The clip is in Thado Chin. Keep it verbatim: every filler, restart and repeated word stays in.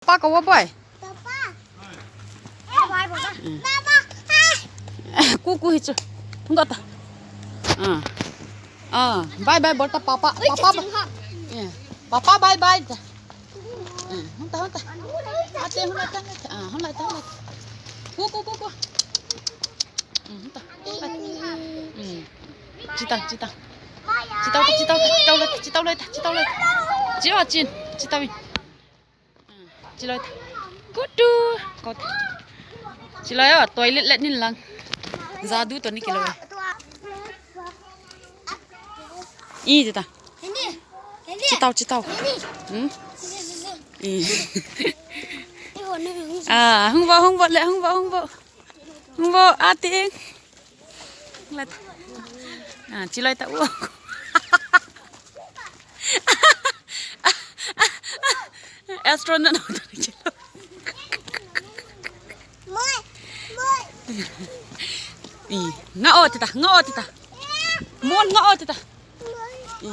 Papa ko boy. Papa. Bye bye, Papa. Papa. Ku ku hi chu. Hung ta. Ah. Ah, bye bye bol ta papa. Papa. Papa bye bye ta. Ah, hung ta, hung ta. Ate hung ta, hung ta. Ah, hung ta, hung ta. Ku ku ku ku. Hmm, hung ta. Hung ta. Hmm. Chita, chita. Chita, chita, chita, chita, chita, chita, chita. Chita, chin, chita. Chiloi ta. Kutu. Kot. Chiloi o, toilet let nin lang. Jadu to ni kilo. I tita. Chitau, chitau. Hmm? I. Ah, hung bo, hung bo le, hung bo, hung bo. Hung bo, ating. Let. Ah, chiloi ta u. Astronaut. I, nga o tita, nga o tita. Mon nga o tita. I.